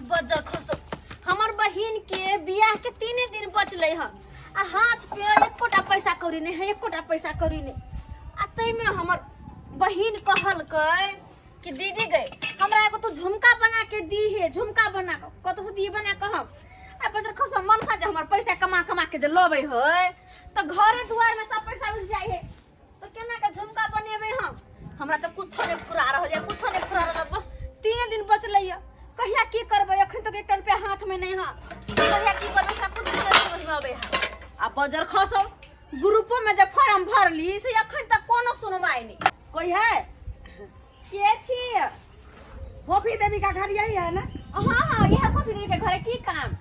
बज्जर खसो। हमर बहिन के बियाह के 3 दिन बचले हन आ हाथ पे एकोटा पैसा कौड़ी नहीं है, एकोटा पैसा कौड़ी नहीं। आ तैमे हमर बहिन कहलकै कि दीदी गई हमरा एगो तू झुमका बना के दी है, झुमका बना के कतौ से दी बना के हम आ बज्जर खसो मनसा जे हमर पैसा कमा कमा के जे लबै है तऽ घरे दुआर में सब पैसा उड़ जाइ है, तो केना के झुमका बनेबै हम? हमरा तऽ कुछो नहि फुरा रहल यऽ, कुछो नहि फुरा रहल, बस 3 दिन बचलै यऽ, कहिया की करबै? अखन तक एकटा रुपया हाथ में नहीं है, कहिया की करबै से कुछ नहीं समझ में आबै है। आ बजर खसो ग्रुपो में जे फॉर्म भरली से अखन तक कोनो सुनवाई नहीं। कोई है? के छी? फोफी देवी का घर यही है ना? हाँ हाँ, यह फोफी देवी के घर है, की काम?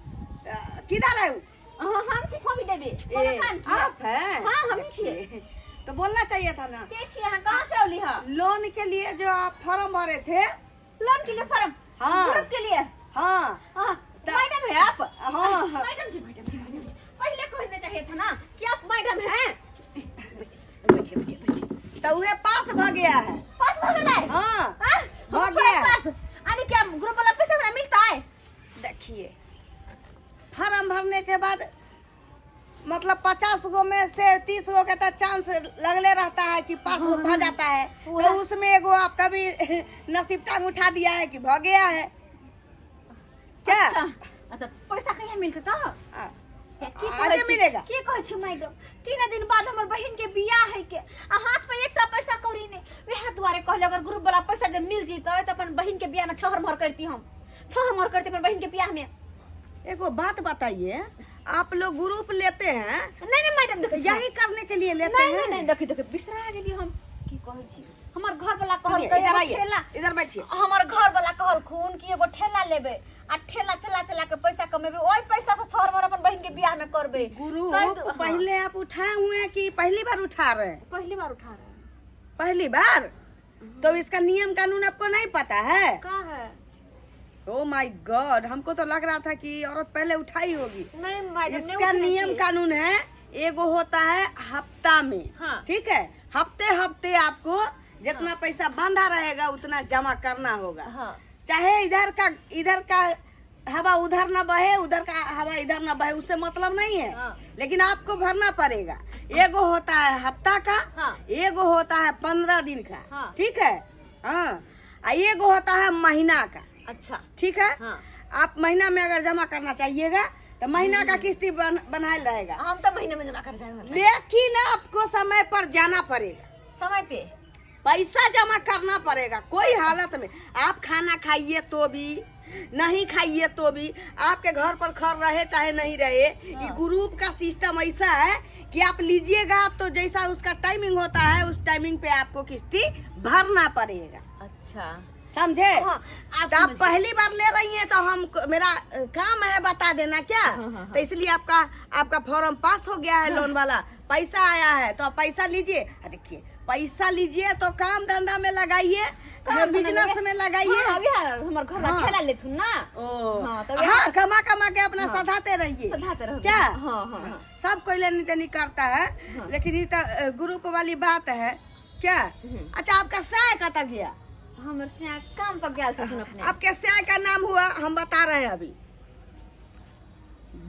किधर है वो? हाँ, हम छी फोफी देवी। कोनो ए, काम की? आप हैं? हाँ, हम ही छी। तो बोलना चाहिए था ना। के छी अहाँ? कहाँ से औली हाँ? लोन के लिए जो आप फॉर्म भरे थे। लोन के लिए फॉर्म? हाँ। ग्रुप के लिए? हाँ। हाँ, मैडम है आप? हाँ। मैडम जी, मैडम जी, मैडम जी, पहले कहना चाहिए था ना कि आप मैडम हैं। बैठिए, बैठिए, बैठिए। तो उहे पास भ गया है। पास भ गया है? हाँ। हाँ? भ हम गया है। पास। यानी क्या ग्रुप वाला पैसा हमरा मिलता है? देखिए, फॉर्म भरने के बाद मतलब 50 गो में से 30 गो के तो चांस लगले रहता है कि पास हो भ जाता है, तो उसमें एगो आपका भी नसीब टांग उठा दिया है कि भ गया है क्या? अच्छा, अच्छा, पैसा कहिया मिलते तो? हाँ। की आजे कहै छी? मिलेगा। की कहै छी मैडम, 3 दिन बाद हमर बहिन के बियाह है के आ हाथ में एकटा पैसा कौड़ी नहीं, वएह दुआरे कहले अगर ग्रुप वाला पैसा जे मिल जीतै त अपन बहिन के बियाह में छहर मोहर करती, हम छहर मोहर करती अपन बहिन के बियाह में। एगो बात बताइए, आप लोग ग्रुप लेते हैं? नहीं नहीं मैडम, देखो यही करने के लिए लेते नहीं, हैं। नहीं नहीं, देखी देखी बिसरा गेली हम। की कहै छी, हमर घर वाला सुनिए, कहलकै इधर एगो आइए, ठेला, इधर बैठिए। हमर घर वाला कहलखुन कि एगो ठेला लेबै आ ठेला चला चला के पैसा कमेबै, ओहि पैसा से छहर मोहर अपन बहिन के बियाह में करबै। ग्रुप तै हाँ। पहले आप उठाए हुए हैं कि पहली बार उठा रहे हैं? पहली बार उठा रहे हैं। पहली बार? तो इसका नियम कानून आपको नहीं पता है? का है? ओ my God, हमको तो लग रहा था कि औरत पहले उठाई होगी। नहीं मैडम, नहीं इसका उठाई नियम छी। कानून है, एगो होता है हफ्ता में, हाँ। ठीक है, हफ्ते हफ्ते आपको जितना हाँ। पैसा बंधा रहेगा उतना जमा करना होगा। हाँ। चाहे इधर का हवा उधर ना बहे, उधर का हवा इधर ना बहे, उससे मतलब नहीं है, हाँ। लेकिन आपको भरना पड़ेगा। एगो होता है हफ्ता का, हाँ। एगो होता है 15 दिन का, हाँ। ठीक है, हाँ, आ एगो होता है महीना का। अच्छा। ठीक है, हाँ। आप महीना में अगर जमा करना चाहिएगा तो महीना का किस्ती बनायल रहेगा। हम तो महीने में जमा कर जाएंगे, लेकिन आपको समय पर जाना पड़ेगा, समय पे पैसा जमा करना पड़ेगा। कोई हालत में आप खाना खाइए तो भी, नहीं खाइए तो भी, आपके घर पर खर रहे चाहे नहीं रहे, ये ग्रुप का सिस्टम ऐसा है कि आप लीजिएगा तो जैसा उसका टाइमिंग होता है उस टाइमिंग पे आपको किस्ती भरना पड़ेगा। अच्छा, समझे? हाँ, आप तो आप समझ गए। पहली बार ले रही हैं तो हम मेरा काम है बता देना क्या, हाँ, हाँ, तो इसलिए आपका फॉर्म पास हो गया है, लोन वाला पैसा आया है तो आप पैसा लीजिए। देखिए, पैसा लीजिए तो काम धंधा में लगाइए, काम धंधा बिजनेस में में लगाइए। हाँ, अभी हमार घर हाँ। ठेला लेथुन ना। ओ। हाँ, तो हाँ, कमा कमा के अपना हाँ। सधाते रहिए। सधाते रहो। क्या? हाँ, हाँ, हाँ। सब कोई लेनी देनी करता है, हाँ। लेकिन ये तो ग्रुप वाली बात है क्या? हम्म। अच्छा, आपका साय कत गया? हमर स्या काम पर गेल छथिन अपने। आपके स्या का नाम हुआ, हम बता रहे हैं अभी,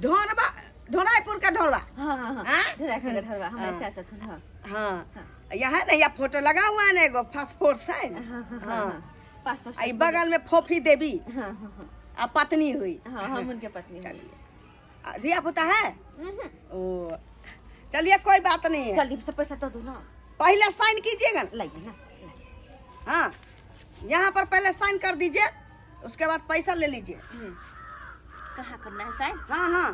ढोरबा, ढोराईपुर का ढोरबा। हाँ, हाँ, हाँ। हाँ? ढोराईपुर का ढोरबा, हमर हाँ। स्या छथिन, हाँ। हाँ। यहाँ ना, यहाँ फोटो लगा हुआ है ना, एगो पासपोर्ट साइज। हाँ, हाँ, हाँ, हाँ। हाँ। पासपोर्ट आ, ई साइज। बगल में फोफी देवी। हाँ, हाँ, हाँ। आ पत्नी हुई। हाँ, हम उनके पत्नी हुई। चलिए, आ, धिया पुता है? हम्म। ओ, चलिए कोई बात नहीं है। जल्दी से पैसा तो दो ना। पहले साइन कीजिएगा ना। लाइए ना। हाँ, यहाँ पर पहले साइन कर दीजिए, उसके बाद पैसा ले लीजिए। कहाँ करना है साइन? हाँ हाँ,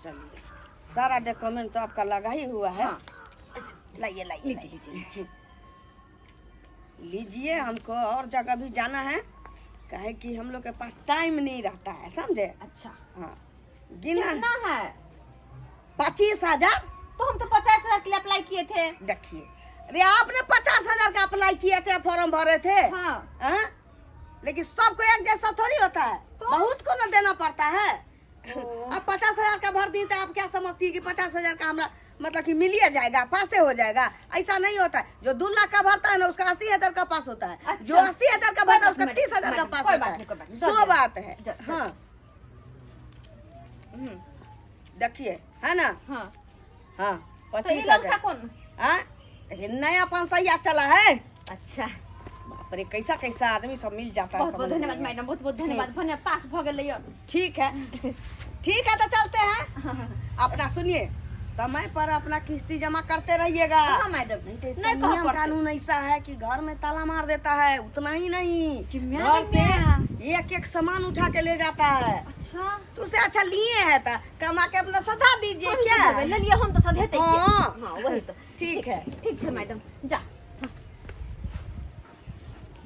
चलिए, सारा डॉक्यूमेंट तो आपका लगा ही हुआ है। हाँ। लाइए, लाइए, लीजिए, लाइए। लीजिए, लीजिए। लीजिए, हमको और जगह भी जाना है, काहे कि हम लोग के पास टाइम नहीं रहता है, समझे? अच्छा। हाँ, गिना। कितना है? 25,000। तो हम तो 50,000 के लिए अप्लाई किए थे। देखिए, अरे आपने 50,000 का अप्लाई किए थे, फॉर्म भरे थे। हाँ। हाँ? लेकिन सबको एक जैसा थोड़ी होता है, तो? बहुत को ना देना पड़ता है। ओ। अब 50,000 का भर दी तो आप क्या समझती है कि 50,000 का हमारा मतलब कि मिलिए जाएगा, पासे हो जाएगा, ऐसा नहीं होता है। जो 2 लाख का भरता है ना, उसका 80,000 का पास होता है। अच्छा। जो 80,000 का कोई भरता है बात उसका नहीं, 30,000 का मैडम, पास कोई होता बात नहीं, कोई बात है। नहीं, सो दो, बात है। दो। हाँ, देखिए, है ना? हाँ। हाँ। तो पच्चीस ई ललका हजार कोन? हाँ, देखिए, नया 500 चला है। अच्छा। बाप रे, कैसा कैसा आदमी सब मिल जाता है। बहुत बहुत समझ में धन्यवाद नहीं। मैडम, बहुत बहुत धन्यवाद। भने पास भऽ गेलै यऽ। ठीक है, ठीक है, तो चलते हैं। अपना सुनिए, समय पर अपना किस्ती जमा करते रहिएगा। हाँ मैडम। नहीं तो इसका नहीं कहऽ नियम पड़तै। कानून ऐसा है कि घर में ताला मार देता है। उतना ही नहीं, कि म्या घर रे से म्या। एक एक सामान उठा के ले जाता है। अच्छा। तो उसे अच्छा लिए है तो कमा के अपना सधा दीजिए। क्या क्या ले लिअ, हम तऽ सधेतै। हाँ। हाँ, वही तो। ठीक है। ठीक छै मैडम, जा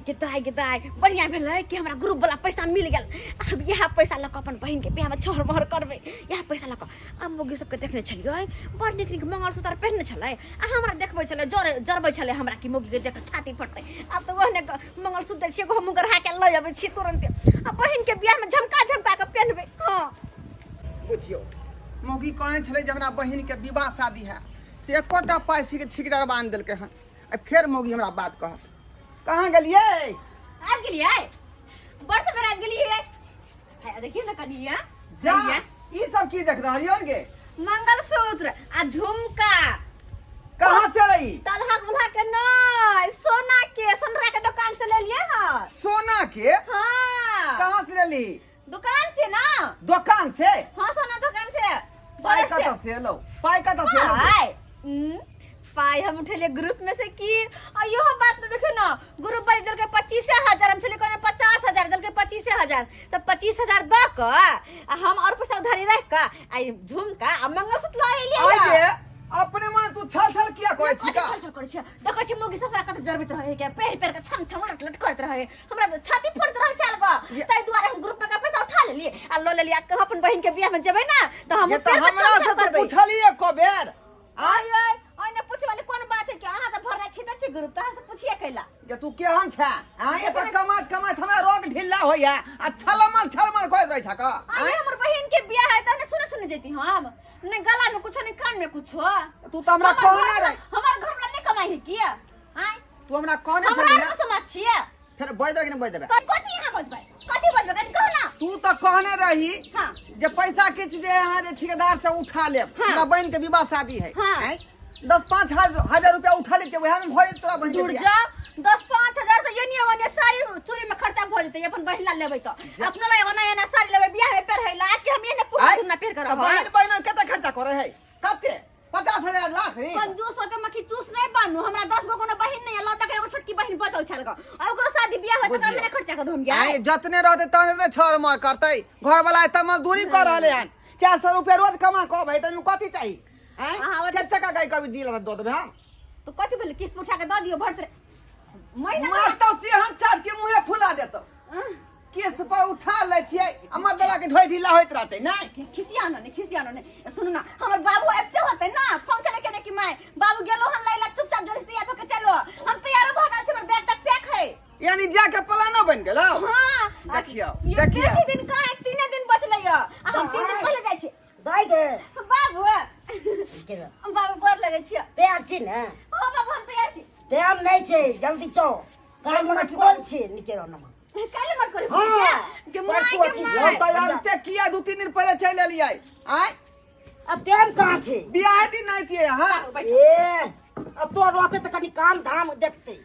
गे दाइ, गे दाइ, बढ़िआँ भेलै कि हमरा ग्रुप वाला पैसा मिल गेल। आब इएह पैसा लऽ कऽ अपन बहिनके बियाहमे छहर महर करबै, इएह पैसा लऽ कऽ। आब मौगी सबके देखने छलियै, बड़ नीक नीक मंगलसूत्र पहिरने छलै आ हमरा देखबै छलै, जरे जरबै छलै हमरा कि मौगीके देख कऽ छाती फटतै। आब तऽ ओहने मंगलसूत्र दै छियै, एगो हमहूँ गढ़ा के लऽ अबै छियै तुरन्ते आ बहिनके बियाहमे झमका झमका कऽ पेन्हबै। हँ। बुझियौ, मौगी कहने छलै जे हमरा बहिनके विवाह शादी है, से एकोटा पाइ ठिकदार बान्हि देलकै हन आ फेर मौगी हमरा बात कहत। कहाँ गेलियै? आबि गेलियै, बड़ सुन्दर आबि गेलियै। हाय, देखियौ ने कनिया। जा, ई सब की देख रहल यौ गे? मंगलसूत्र आ झुमका। कहाँ से रही? टलहा गुलहा के नहीं, सोना के, सोनरा के दुकान से ले लिए हाँ। सोना के? हाँ। कहाँ से लेली? दुकान से ना। दुकान से? हाँ, सोना दुकान से। पाइ बॉर्डर से। कतऽ से एलौ? पाइ कतऽ से एलौ? पाइ, पाइ हम उठेलियै ग्रुप में से की। आ इहो बात ने देखियौ ना, ग्रुप वाली देलकै 25,000, हम छलियै कहने 50,000, देलकै 25,000, तऽ 25,000 दऽ कऽ आ हम और पैसा उधारी राखि कऽ आ ई झुमका आ मंगलसूत्र लऽ एलियै। आइ गे, अपने मने तू छल छल किया कहै छी? कथी का छल छल करै छियै? देखै छी मौगी सब हमरा कतऽ जरबैत रहै के, पहिर पहिर कऽ छम छम लट लट करैत रहै, हमरा तऽ छाती फोड़ैत रहै छल गो। ताहि दुआरे हम ग्रुप में का पैसा उठा लेलियै आ लऽ लेलियै। आ अपन बहिन के बियाह में जेबै ना तऽ हम ये तऽ हमरा से तू पूछलिए एको बेर? आय आय, ओने पूछे वाली कोन बात है? कि अहाँ तऽ भरने छी तऽ छी ग्रुप, तऽ अहाँ से पूछिए कैला? जे तू केहन छै आय? एतऽ कमात कमात हमरा रोग ढिल्ला होइया आ छलमल छलमल करैत रहै छ का? आय, हमर बहिन के बियाह है तऽ ने सुने सुने जैती हम, ने गला में कुछो, ने कान में कुछो। तू तऽ हमरा कहने रही। हमर घर वाला नहीं कमाई है किया? आय। तू हमरा कहने हमरा छली ना। आर समाज छियै। फेर बज देबै कि नहि बज देबै? कथी अहाँ बजबै? कथी बजबै, कथी कहू ना। तू तऽ कहने रही हाँ। जे पैसा किछु जे अहाँ जे ठेकेदार से उठा लेब। हाँ। हमरा बहिन के विवाह शादी है। हाँ। आँय? 10-5 हजार रुपया उठा लेते, वएह में भऽ जेतै तोरा बहिन के दूर बियाह। जा, 10-5 हजार तऽ एनी ओने साड़ी चूड़ी में खर्चा भऽ जेतै। अपन बहिन ला लेबै तऽ अपनो ला एगो नया नया साड़ी लेबै बियाह में पहिरै ला, कि हम एने पूरा आँय? दुना पहिर कर तऽ बहिन बहिन कते खर्चा करे है? कते, 50,000, लाख रे? कंजूस होके मक्खी चूस नहीं बनू। हमरा 10 गो कोनो बहिन नहीं है, लता के एगो छोटकी बहिन बचल छल गो आ ओकरो शादी बियाह होय तकरा बुझलियौ। में खर्चा करू हम? आइ जतने रहते ततने छर मर करतै। घर वाला एतऽ मजदूरी कर रहले हन, 400 रुपया रोज कमा कऽ अबै, तऽ कथी चाही? आँय? अहाँ चारि चक्का गाड़ी कभी दिल दऽ देबै हम। तो कथी भेलै? किस्त उठा के दऽ दियौ भरतै महीना। मारतौ सेहन चाट के मुँहे फुला देतौ। केस पर उठा लै छियै आ मर्दवा के ढोइ ढीला होइत रहतै नहि। खिसियानो नहीं, खिसियानो नहीं। सुनू ना, हमर बाबू आबिते होते ना, फोन चले के ने कि माय बाबू गेलो हन लैला, चुपचाप जल्दी तैयार होके चलो। हम तैयार भऽ गेल छी, हमर बैग तक पैक है। यानी जाके प्लानो बनि गेलौ। हाँ। देखियौ, ये देखियौ। बेसी दिन कहाँ है, 3 दिन बचलै य आ हम 3 दिन पहिले जाइ छी। दाइ गे। बाबू। के रे? बाबू, गोर लगै छियै। तैयार छी ने? हाँ बाबू, हम तैयार छी। टाइम नहि छै, जल्दी चौ। काल्हि लगै छी। मटकोल छी निके नमा। काल्हि मत करी। हाँ। के माय परसू के अथी माय। हम तैयार ते किया 2-3 दिन पहिले चलि एलियै आँय? अब टाइम कहाँ छै? बियाहे दिन नहि छियै अहाँ। ए, अब तो रहते तऽ कनि काम धाम देखते।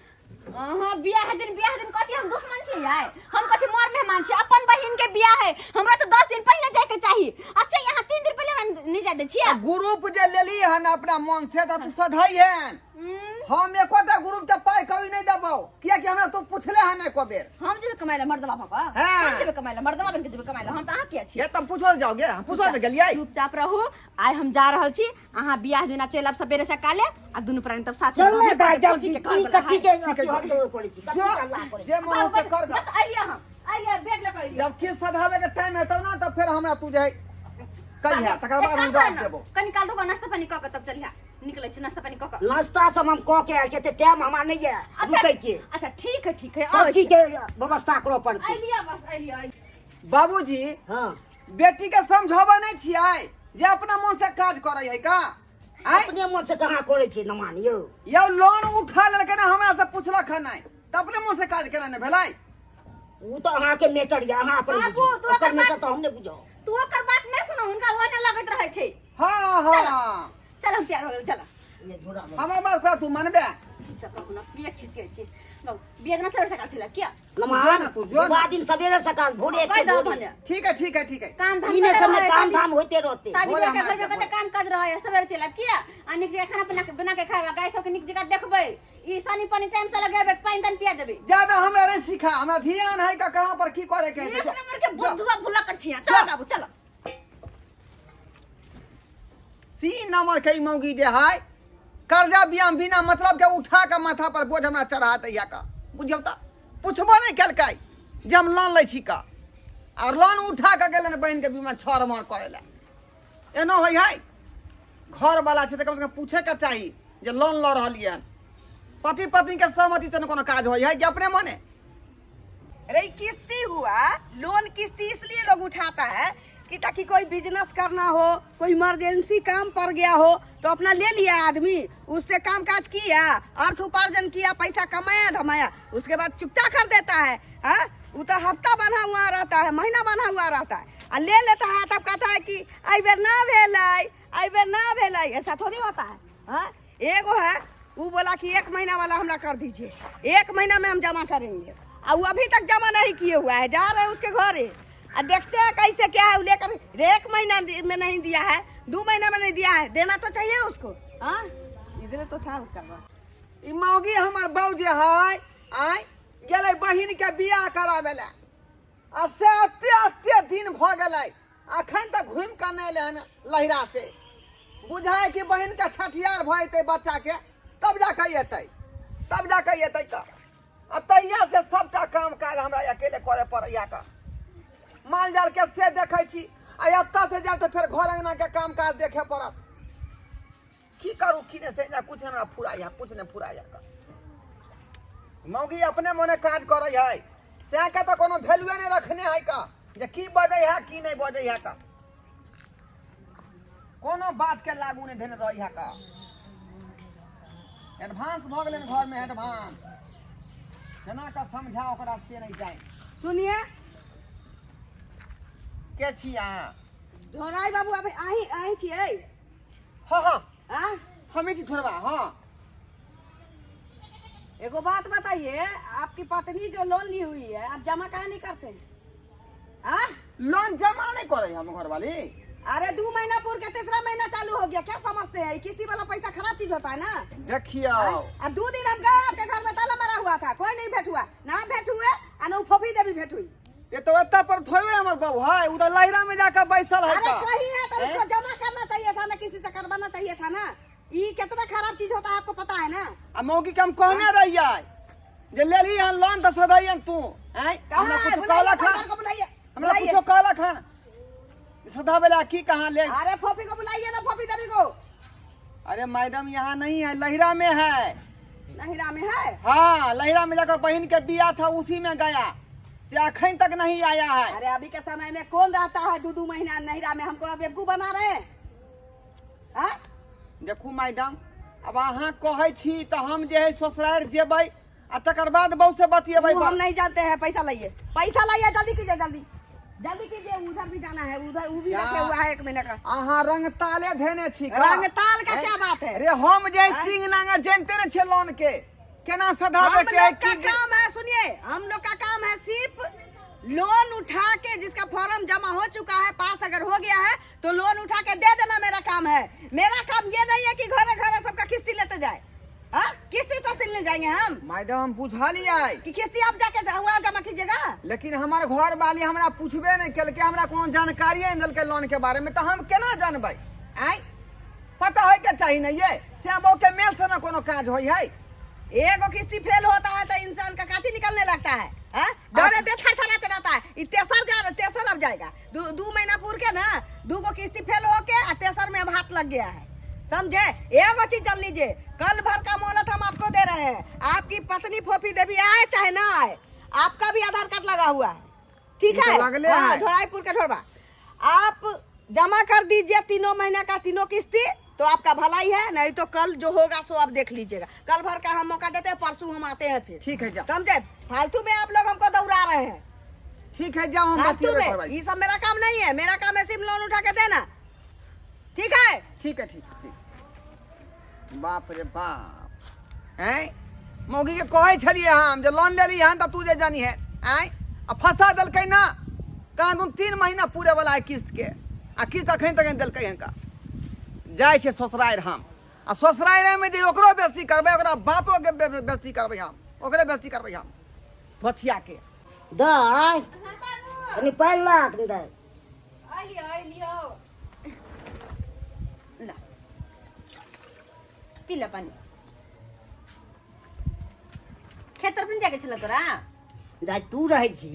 हाँ, बियाह दिन, बियाह दिन कथी हम दुश्मन छी यार? हम कथी मर मेहमान छी? अपन बहिन के बियाह है, हमरा तो 10 दिन पहले जाए के चाही। अच्छा, यहाँ 3 दिन पहले हमरा नहीं जाए दे छियै। ग्रुप जे लेली हन अपना मन से तऽ तू सधै हन। हम एकोटा ग्रुप के पाइ कभी नहि देबौ, कियाकि हमरा तू पुछले हन एको बेर। हम जेबै कमाइ ला मर्दवा भऽ कऽ? हाँ। हम जेबै कमाइ ला मर्दवा बन के जेबै कमाइ ला? हम तऽ अहाँ किया छी? ये तब पूछो जाओगे, हम पूछो तऽ गेलियै। चुपचाप रहू, आइ हम जा रहल छी। अहाँ बियाह दिना चलि आब सबेरे सकाले आ दुनू प्राणी तब साथ। चल ने दाइ जल्दी, की कथी के ठीक है, अथी हड़बड़ करै छी, कथी जो हल्ला करै छी? जे मन से कर बस अइलियै हम, अइलियै, बैग लऽ कऽ अइलियै। जब किस्त सधाबे के टाइम हेतौ ना, तब फेर हमरा तू जे है कहिया, तकर बाद हम एक काम जवाब कर देबौ। न, कनि काल रुकऽ, नाश्ता पानी कऽ कऽ तब चलिहा। निकलै छी नाश्ता पानी कऽ कऽ। नाश्ता सब हम कऽ के आयल छी, एते टाइम हमरा नहि यऽ रुकै के। अच्छा, ठीक है, ठीक है। सब चीज के व्यवस्था करऽ पड़तै। अइलियै, बस अइलियै, अइलियै। बाबूजी। हाँ। बेटी के समझाबे नहीं छियै जे अपना मन से काज करे है का? आँय? अपने मन से कहाँ करै छै नमान यौ? यौ लोन उठा लेलकै ने, हमरा से पुछलक हन नहि, तऽ अपने मन से काज केना नहि भेलै? ओ तऽ अहाँके मैटर यऽ, अहाँ अपन बाबू, बुझू। तू ओकर ओकर मैटर बात- तऽ हम नहि बुझब। तू ओकर बात नहि सुनो, हुनका ओहने लगैत रहै छै। हाँ हाँ। चल, हम तैयार हो गेल, चल। ये झोरा में। हमर बात पूरा तू मनबे? चुपचाप रहू ना, किया खिसियाइ छी बाबू? बिया ना सवेरे सकाल छलै किया? नमान, जो ना तू, जो ना। विवाह दिन सवेरे सकाल भोरे कहि के दहो भोरे। भने। ठीक है, ठीक है, ठीक है। काम धाम ई ने कते समय रहै, काम शादी- धाम होइते रहते। शादी भोरे बियाह के हम घर में आबि कते काम काज रहै है, सवेरे चलि आयब किया? आ नीक जगह खाना पीना बना के खायब, आ गाय सबके नीक जगह देखबै, ई सानी पानी टाइम से लगेबै, पानि तानि पिया देबै। ज्यादा हमरा नहीं सिखा, हमरा ध्यान है का कहाँ पर की करे के है। एक नंबर के जा। बुद्धुआ भुला कर छिया। चलो बाबू, चलो। सी नंबर के ई मौगी जे है, कर्जा बियाम बिना मतलब के उठा के माथा पर बोझ हमरा चढ़ा दैया का। बुझियौ तऽ पुछबो नहि केलकै जे हम लोन लै छी का, और लोन उठा के गेलै ने बहिन के बीमा छर मर करे लए। एनो होइ है, घर वाला छै तऽ कम से कम पूछे के चाही जे लोन लऽ रहलियै हन। पति पत्नी के सहमति से ने कोनो काज होइ है कि अपने मने? अरे किस्ती हुआ, लोन किस्ती इसलिए लोग उठाता है कि ताकि कोई बिजनेस करना हो, कोई इमरजेंसी काम पड़ गया हो तो अपना ले लिया आदमी, उससे काम काज किया, अर्थ उपार्जन किया, पैसा कमाया धमाया, उसके बाद चुकता कर देता है। हाँ, वो तो हफ्ता बंधा हुआ रहता है, महीना बंधा हुआ रहता है, आ ले लेता है, तब कहता है कि अई बेर ना भेलै, अई बेर ना भेलै। ऐसा थोड़ी होता है। हाँ, एगो है, वो बोला कि एक महीना वाला हमरा कर दीजिए, एक महीना में हम जमा करेंगे, और वो अभी तक जमा नहीं किए हुआ है। जा रहे हैं उसके घरे और देखते हैं कैसे क्या है। वो लेकर एक महीना में नहीं दिया है, 2 महीना में नहीं दिया है, देना तो चाहिए उसको। हाँ, इधर तो था उसका घर। ई मौगी हमर बहू जे है, आय गेलै बहिन के बियाह कराबै लए, आ से एते एते दिन भऽ गेलै, अखन तक घुमि कऽ नहि एलै हन लहिरा से। बुझाय कि बहिन के छठियार भऽ जेतै बच्चा के तब जा कऽ एतै, तब जा कऽ एतै। तऽ आ तहिया से सबटा काम काज हमरा अकेले करे पड़ैया का। माल जाल के से देखै छी, आ एतऽ से जायब तऽ फेर घर अंगना के काम काज देखे पड़त। की करू की नहि से कुछ हमरा फुराइया, कुछ नहि फुराइया का। मौगी अपने मने काज करै है, सएह के तऽ कोनो वैल्यूए नहि रखने है का, जे की बजै है की नहि बजै है का, कोनो बात के लागू नहि धेने रहै है का। एडवांस भऽ गेलै घर में एडवांस, केना कऽ समझा ओकरा से नहि जाय। सुनिए। के छी अहाँ? ढोराई बाबू, अभी आही आही छियै? हाँ हाँ। हाँ। हमें छी छोड़बा, हाँ। एगो बात बताइए, आपकी पत्नी जो लोन ली हुई है, आप जमा काहे नहीं करते हैं? हाँ? लोन जमा नहीं करे हम घरवाली। अरे 2 महीना पूर के तीसरा महीना चालू हो गया, क्या समझते हैं? किस्ती वाला पैसा खराब चीज होता है ना। देखियो। आ 2 दिन हम गए आपके घर में, ताला मारा हुआ था, कोई नहीं भेंट हुआ ना, भेंट हुए आ ना फोफी देवी भेंट हुई। ये तो एतऽ पर थोड़े हमर बहू है, उ तऽ लहिरा में जाकर बैसल है। अरे तऽ। कहीं है तो उसको जमा करना चाहिए था ना, किसी से करवाना चाहिए था ना। ये कितना खराब चीज होता है आपको पता है ना? आ मौगी के हम कहने रहियै जे लेली हन लोन तऽ सदैयन तू आँय। कहाँ हमरा है? कुछ बुलाइए, कहलक हन? भंडार को बुलाइए। हमरा बुलाइए। कुछो कहलक हन सदावे ला की कहाँ ले? अरे फोफी को बुलाइए ना, फोफी देवी को। अरे मैडम, यहाँ नहीं है, लहिरा में है। नहिरा में है? हाँ, लहिरा में जाकर बहन के बिया था, उसी में गया से अखन तक नहीं आया है। अरे अभी के समय में कौन रहता है दो दो महीना नहिरा में? हमको अब बेवकूफ बना रहे हैं हाँ? देखू मैडम, अब अहाँ कहै छी तऽ हम जे है ससुरारि जेबै आ तकर बाद बहू से बतियेबै। वो हम नहीं जानते हैं। पैसा लाइए, पैसा लाइए, जल्दी कीजिए, जल्दी जल्दी कीजिए। उधर भी जाना है, उधर वो भी क्या? रखे हुआ है एक महीने का। अहाँ रंग ताले धेने छी का? रंग ताल का क्या बात है? अरे हम जे सिंह नांगर जानते ने छे लोन के केना सधाबे हम के है, लोग का की काम है, सुनिए, हम लोग का काम है सिर्फ लोन उठा के जिसका फॉर्म जमा हो चुका है, पास अगर हो गया है तो लोन उठा के दे देना मेरा काम है। मेरा काम ये नहीं है कि घरे घरे सबका किस्ती लेते जाए। हाँ, किस्ती तो सिलने जाएंगे हम? मैडम, हम बुझलियै कि किस्ती आप जाके वहाँ जमा कीजिएगा। लेकिन हमर घर वाली हमरा पूछबे नहीं केलकै, हमरा कोनो जानकारिए नहीं देलकै लोन के बारे में, तऽ हम केना जानबै? आँय, पता होय के चाही ने। ये श्याम बाबू के मेल से ना कोनो काज होय है। एगो किस्ती फेल होता है तो इंसान का काची निकलने लगता है, हाँ? डरे दे थरथराते रहता है। ई तेसर जा, तेसर अब जाएगा। 2 महीना पूर के ना दू गो किस्ती फेल होके आ तेसर में अब हाथ लग गया है, समझे? एगो चीज जान लीजिए, कल भर का मोहलत हम आपको दे रहे हैं। आपकी पत्नी फोफी देवी आए चाहे ना आए, आपका भी आधार कार्ड लगा हुआ है, ठीक ई तो है? लगले हाँ, है। ढोराईपुर के ढोरबा, आप जमा कर दीजिए तीनों महीना का तीनों किस्ती। तो आपका भला ही है, नहीं तो कल जो होगा सो आप देख लीजिएगा। कल भर का हम मौका देते हैं, परसों हम आते हैं फिर। ठीक है जाओ। समझे? फालतू में आप लोग हमको दौड़ा रहे हैं। ठीक है जाओ, हम फालतू बतिएबे में करबै। ये सब मेरा काम नहीं है, मेरा काम है सिर्फ लोन उठा के देना। ठीक है? ठीक है, ठीक ठीक। बाप रे बाप, हैं मौगी के कहै छलियै हम जे लोन लेली हन तऽ तू जे जानी है, आँय आ फंसा देलकै ना। कानून 3 महीना पूरे वाला है किस्त के, आ किस्त अखन तक नहि देलकै हन। का जाइ छै ससुरारि हम, आ ससुरारिमे जे ओकरो बेसी करबै, ओकरा बापोके बेसी करबै हम, ओकरे बेसी करबै हम बचिया के। दाय कनि पानि ला कनि दाय। अलियो अलियो, ला पी ले पानी। खेत तरफ नहीं जाके छला तोरा? दाय तू रहै छी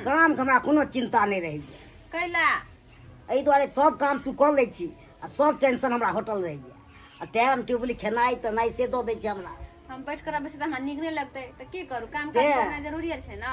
काम के हमरा कोनो चिंता नहि रहैया। कैला? एहि दुआरे सब काम तू कऽ लै छी आ सब टेंशन हमरा होटल रहैया, आ टाइम टेबुल खेनाइ तेनाइ से दऽ दै छै हमरा। हम बैठ कर बेसी तऽ हमरा नीक नहि लगतै, तऽ की करू? काम काज करनाइ जरूरी छै ने,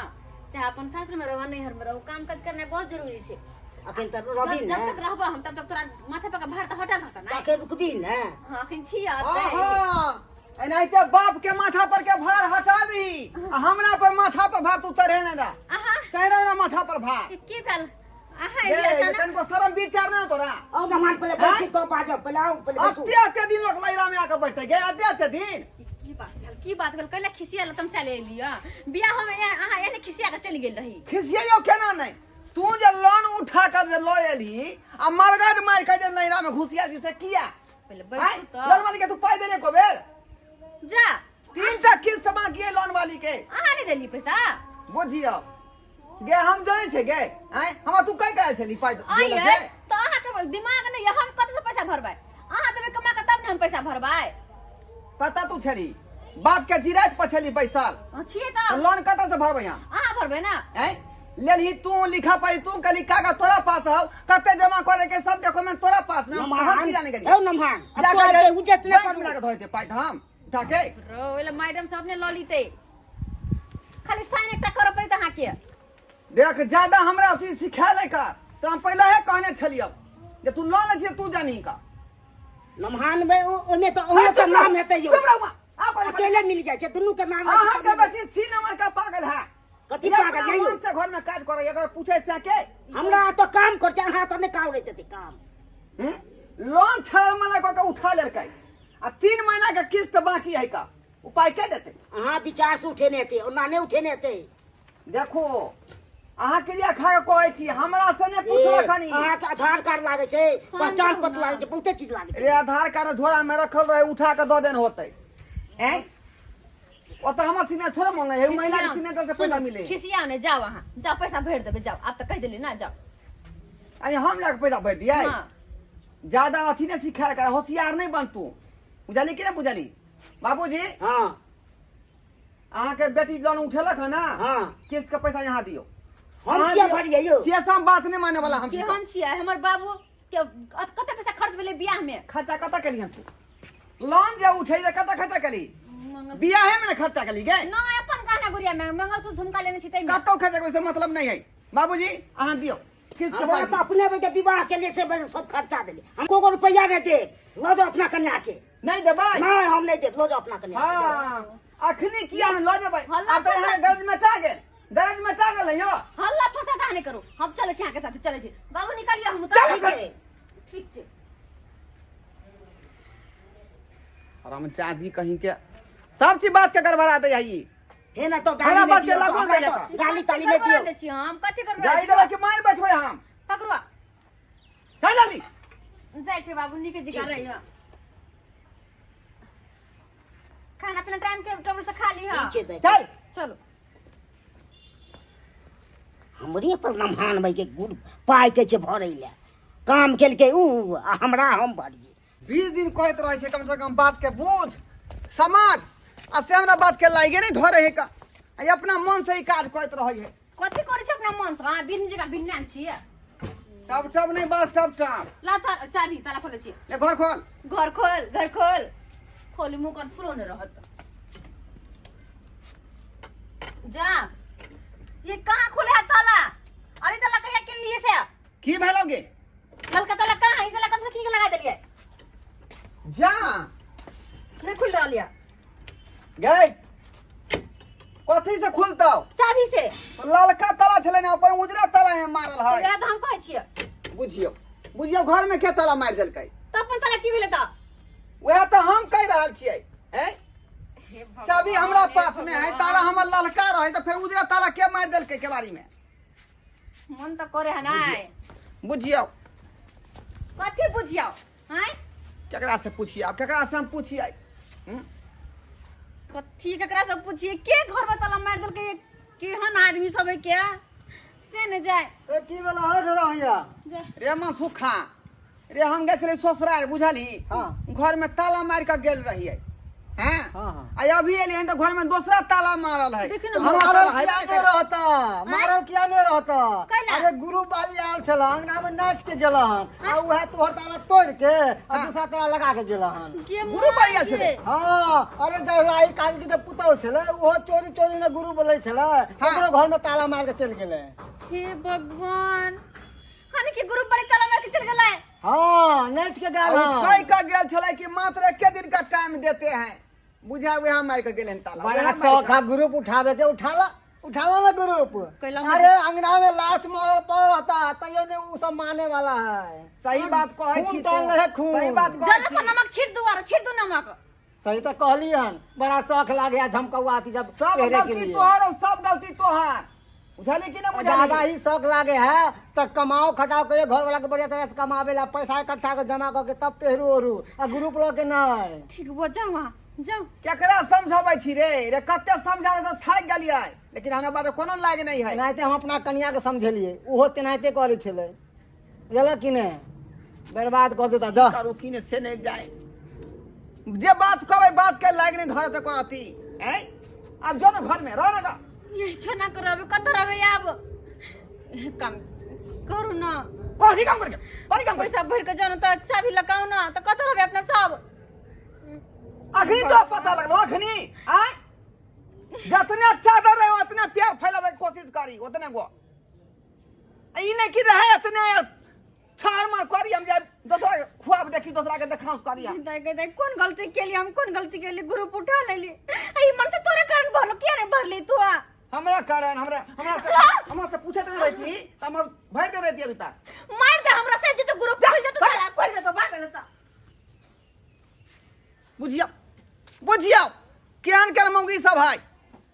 चाहे अपन सासुर में रहू नैहर में रहू, काम काज करनाइ बहुत जरूरी छै। अखन तऽ रहबी जब ने तक रहबो हम तब तक तोरा माथा पर के भार तऽ हटल रहतौ ने। अखन रुकबी ने? हाँ, अखन छी अतै। आहा, एनाहिते बाप के माथा पर के भार हटा दही आ हमरा पर माथा पर भार तू चढ़े ने दा। अहाँ चढ़े ना माथा पर भार। की भेल अहाँ? ए, एलियै अचानक? कनिको शरम विचार ना तोरा। आउ मेहमान, पहिले बैसू तो बाजब, पहिले आउ, पहिले बैसू। अते अते दिन लोग लैरा में आके बैठते गे, अते अते दिन। की बात भेल, की बात भेल? कैला खिसिया तम चले एलियै बियाह में? अहाँ एहने खिसिया के चलि गेल रही। खिसियाइयो केना नहीं, तू जे लोन उठा कर जे लऽ एलही आ मरगद मारि के जे नैरा में घुसिया छी से किया? पहिले आँय? बैठू तऽ। लोन वाली के तू पाइ देले को बेर? जा। 3 टा किस्त बाकी है लोन वाली के। अहाँ नहि देलियै पैसा? बुझियो गे, हम जानै छै गे। आँय, हमरा तू कहि करै छली पाइ आइए देलक गे? तऽ अहाँके दिमाग नहि यऽ, हम कतऽसँ पैसा भरबै? अहाँ देबै कमा कऽ तब ने हम पैसा भरबै। कतऽ तू छली? बाप के जिरात पर छली बैसल? अहाँ छियै तऽ लोन कतऽ से भरबै हम? अहाँ भरबै ने। आँय, लेलही तू लिखा पढ़ी तू कली, कागज तोरा पास हौ, कते जमा करे के सब डॉक्यूमेंट तोरा पास में, हम नमहान की जाने गेली। औ नमहान, अब जा तोरा के के उज्जत नहि बैंक करू। में लाके धोए दे पाइ हम उठा के। रो ओहि मैडम सब अपने लऽ लीतै, खाली साइन एकटा करऽ पड़ैत अहाँके। देख, ज्यादा हमरा अथी सिखाय ले कर तो हम पहले ही कहने छलियौ जे तू लऽ ले छियै तू जानी का। नमहान में ओहिमे तऽ अहूँ के नाम हेतै यौ। चुप रहू आ पहिले। अकेले मिल जाइ छै, दुनू के नाम रहै छै अहाँ तब के मिल जाइ बेटी सी नंबर का पागल है। छै। कथी ये पागल अपना यौ? मन से घर में काज करे, अगर पूछे से के हमरा तऽ काम कर छै, अहाँ तऽ नहि काम रहैत हेतै काम। हम्म? लोन छल मला कऽ के उठा लेलकै आ 3 महीना के किस्त बाकी है, का उपाय के देतै? अहाँ विचार से उठेने हेतै, ओना नहि उठेने हेतै। देखो, अहाँ क्रिया खा के कहै छी, हमरा से नहि पूछलो खनी। अहाँके आधार कार्ड लागै छै, पहचान पत्र लागै छै, बहुते चीज लागै छै। रे, आधार कार्ड झोरा में रखल रहे, उठा के दऽ देन होतै। हैं, ओतऽ हमर सीने थोड़े मन है, महिला के सीने से पैसा मिले। खिसियाओ ने, जाओ अहाँ, जाओ, पैसा भरि देबै, जाओ। आब तऽ कहि देली ना, जाओ। अरे, हम जाके पैसा भरि दियै? हाँ। ज्यादा अथी नहि सिखायल कर, होशियार नहि बन तू, बुझली कि नहि बुझली? बाबूजी। हँ। अहाँके बेटी लोन उठेलक है ना? हाँ। किस्त के पैसा यहाँ दियौ। हम अहाँ किया दियौ। भरियै यौ? से सब बात नहि माने वाला हम छी। केहन छियै हमर बाबू के? कते पैसा खर्च भेलै बियाह में? खर्चा कतऽ केली हम? तू लोन जे उठे कतऽ खर्चा केली? मंगल बियाहे में ने खर्चा केली गे? नहि, अपन गहना गुड़िया में, मंगलसूत्र झुमका लेने छी ताहिमे। कतौ खर्चा के मतलब नहीं है। बाबूजी, अहाँ दियौ किस्त के हमरा पाइ तऽ दियौ। अपने बजे विवाह के लिए से बजे सब खर्चा भेलै, हम को रुपैआ नहि देब, लऽ जाउ अपना कन्या के। नहीं देबै? नहि, हम नहि देब, लऽ जाउ अपना कन्या के, जाउ। हाँ, अखनी किया ने लऽ जेबै? हल्ला आब तऽ यहाँ दर्द मचा गेल, दर्द मचा गेल यौ। हल्ला फसाद अहाँ नहि करू, हम चलै छी अहाँके साथे, चलै छी। बाबू, निकालियौ, हम ठीक उतर। छै। ठीक छै। हरामजादी कहीं के, सब चीज बात के गड़बड़ा दे है ई। हे ना तो हमरा गाली बात नहि के दियौ लागू हमरा नहि तऽ गाली ताली नहि गड़बड़ा दियौ। दै छी हम? कथी गड़बड़ा? गाली देबै कि मारि बैठबै हम? पकड़ुआ। चल जल्दी। जाइ छै बाबू, नीके जिका रही। खाना पीना टाइम के टेबल से खा ली। ठीक छै दाइ। चल। चलो। हमरे पर नमहान भाई के गुड़ पाइ के छै भरै लए, काम केलकै ऊ आ हमरा हम भरियै। 20 दिन कहैत रहै छै, कम से कम बात के बूझ समाज, आ से हमरा बात के लागे नहीं धरे है का, आ ई अपना मन से ही काज करैत रहै है। कथी करै छै अपना मन से? अहाँ बिन जगह भिन्नान छियै। टप टप नहीं बस टप टप। ला चाबी, ताला खोलै छी। ले घर खोल। घर खोल, घर खोल, खोली मुँह कर फुलो नहि रहत। जा, ये कहाँ खोले है ताला? अरे, ताला कहिया किन लिए से? की भेलौ गे? ललका ताला कहाँ है? ई ताला कब से की लगा देलियै? गए कथी से खुलतौ? चाबी से। ललका ताला छलै ने, ऊपर उजरा ताला है मारल है। वएह तऽ हम कहै छियै। बुझियौ बुझियौ, घर में के ताला मारि देलकै? तऽ अपन ताला की भेलै तऽ? वएह तऽ हम कहि रहल छियै। हैं, चाबी हमरा पास में है, ताला हमर ललका रहे, तऽ फेर उजरा ताला के मारि देलकै केबाड़ी में? मन तऽ करे है नाय। बुझियौ। कथी बुझियौ? हैं, केकरा से पूछिए? केकरा से हम पूछिए? कथी केकरा से पूछिए? के घर में ताला मारि देलकै? केहन आदमी सब है के से ने जाय। ए, की भेला हो ढोरा भैया? रे मन सुखा रे, हम गेल छलियै ससुराल, बुझलही? हाँ। घर में ताला मारि कऽ गेल रहियै। हैं। हाँ, हाँ। आ अभी एलियै तऽ घर में दोसरा ताला मारल है। देखियौ ने। हमर मारल ताला किया हेबे नहि करै। रहता? मारल किया नहि रहता? कैला? अरे, गुरु बाली आयल छल, अंगना में नाच के गेल हन आ उएह तोहर ताला तोड़ के आ दूसरा ताला लगा के गेल हन। के गुरु बाली आयल छलै? हाँ, अरे जहराई काली के पुतहु छलै, ओहो चोरी चोरी ने गुरु बोलै छलै, ओकरो घर में ताला मार के चलि गेलै। हे भगवान, हन के गुरु बाली ताला मार के चल गेलै? हाँ, नाच के गेल आ उ हन। कहि कऽ गेल छलै कि मात्र एके दिन का टाइम देते हैं। बुझा वएह मारि कऽ गेलै हन ताला। बड़ा वएह मारि शौक कऽ। है ग्रुप उठावे के, उठाला उठावा ना ग्रुप। कैला? अरे, अंगना में लाश मरल पड़ल रहता तैयो ने उ सब माने वाला है। सही बात कहै खून छी टाल तू। रहे खून। सही बात कहै जल पर छी। नमक छीट दू, आरो छीट दू नमक। सही तो कहली हन, बड़ा शौक लागे है झमकौआ अथी जब सब पहिरे के गलती लिए। तोहर और सब गलती तोहार, बुझली कि ना ज्यादा बुझली? ही शौक लागे है तो कमाओ खटाओ के घर वाला के बढ़िया तरह से कमावे ला पैसा इकट्ठा के जमा करके तब पेहरू ओरू आ ग्रुप लो के नहीं। ठीक बो, जाओ वहाँ जाओ। केकरा समझाबै छी रे? रे, कते समझाबै तऽ थाकि गेलियै, लेकिन हमरा बात कोनो लाग नहि है। एनाहिते हम अपना कनिया के समझेलियै, ओहो तेनाहिते करै छलै, बुझलक कि नहि? बर्बाद कऽ देता जा। करू कि ने से नहि जाय, जे बात कहबै बात के लाग नहि धरत कोनो अथी। हैं, आब जो ने घर में रह ना गा। यही केना करबे? कतऽ रहबै आब? काम करू ना। कथी काम करके? कथी काम करके? पैसा भरि के जानो तऽ चाबी लगाउ ना, तऽ कतऽ रहबै अपना सब? अखनी तो पता लगलो अखनी। आय, जतने चादर रहे उतने प्यार फैलावे के कोशिश करी, उतने गो ई नहीं कि रहे इतने छाड़ मार करी। हम जाए दोसरा के खुआब देखी, दोसरा के देखाउस करी हम। दाइ गे दाइ, कोन गलती केली हम? कोन गलती केली? ग्रुप उठा लेली, ई मन से तोरे कारण भरलो। किया नहीं भरली तू? हमरा कारण? हमरा हमरा से हमरा से पूछत नहीं रहती त हम भर दे रहती अभी तक। मार दे हमरा से जे तो ग्रुप खुल जेतो, ताला खुल जेतो, भाग जेतो। बुझिया बुझिया, केहन केहन मौगी सब है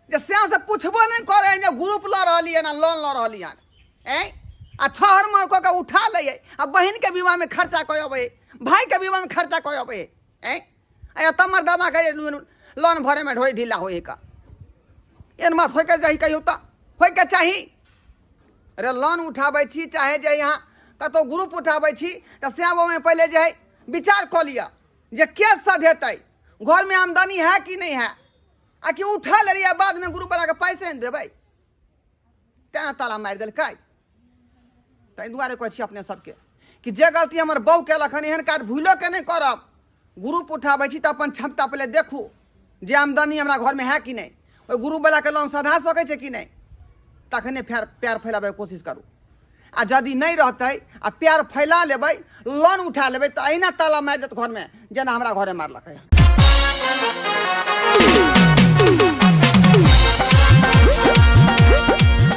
जे श्याम से पूछबो नहीं करे है, जे ग्रुप लऽ रहली हन आ लोन लऽ रहली हन। ऐं, आ छहर मार कऽ के उठा लै है आ बहिन के विवाह में खर्चा कऽ अबै है, भाई के विवाह में खर्चा कऽ अबै है। ऐं, आ एतऽ मर्दामा के लोन भरे में ढोरी ढीला होइ है का? एहन बात होइके चाही? कहियो तऽ होइके चाही। अरे, लोन उठाबै छी चाहे जे यहाँ कतहु ग्रुप उठाबै छी तऽ श्याम ओहिमे पहिले जे है विचार कऽ लिअ जे के सधेतै, घरमे आमदनी है कि नहि है, आ कि उठा लेलियै, बादमे ग्रुप वालाके पैसे नहि देबै, तेना ताला मारि देलकै। ताहि दुआरे कहै छी अपने सबके कि जे गलती हमर बहू केलक हन, एहन काज भूलो के नहि करब। ग्रुप उठाबै छी तऽ अपन क्षमता पहिले देखू जे आमदनी हमरा घरमे है कि नहि, ओहि ग्रुप वालाके लोन सधा सकै छै कि नहि, तखने फेर प्यार फैलाबैके कोशिश करू। आ यदि नहि रहतै आ प्यार फैला लेबै, लोन उठा लेबै, तऽ अहिना ताला मारि देत घरमे, जेना हमरा घरे मारलकै।